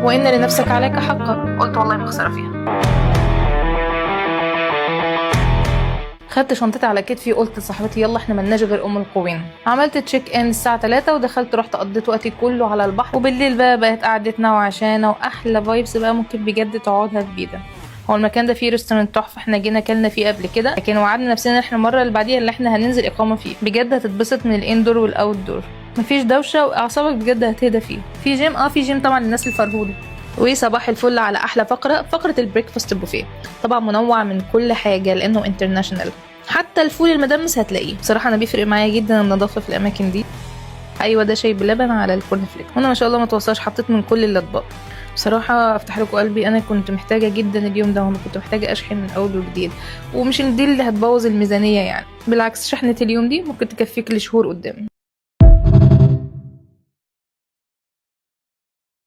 وان لنفسك عليك حقا. قلت والله ما خسارة فيها. خدت شنطتي على كتفي وقلت لصاحبتي يلا احنا ملناش غير ام القوين. عملت check in الساعة 3 ودخلت، رحت قضيت وقتي كله على البحر. وبالليل بقى بقت قعدتنا وعشانا واحلى vibes بقى ممكن بجد تقعدها في بيدا. هو المكان ده فيه restaurant تحفة، احنا جينا اكلنا فيه قبل كده، لكن وعدنا نفسنا ان احنا المرة اللي بعديها اللي احنا هننزل اقامه فيه. بجد هتتبسط من ال indoor وال outdoor، مفيش دوشه واعصابك بجد هتهدى فيه. في جيم، في جيم طبعا للناس الفرهوده. وصباح الفل على احلى فقره، فقره ال breakfast buffet. طبعا منوع من كل حاجة لانه international، حتى الفول المدمس هتلاقيه. بصراحة انا بيفرق معايا جدا النظافة في الاماكن دي. ايوه ده شاي بلبن على ال corn flake، وانا ما شاء الله ما توصاش، حطيت من كل الاطباق. بصراحة افتح لكم قلبي، انا كنت محتاجه جدا اليوم ده، وانا كنت محتاجه اشحن من اول وجديد، ومش دي اللي هتبوظ الميزانية يعني، بالعكس شحنه اليوم دي ممكن تكفيك لشهور قدام.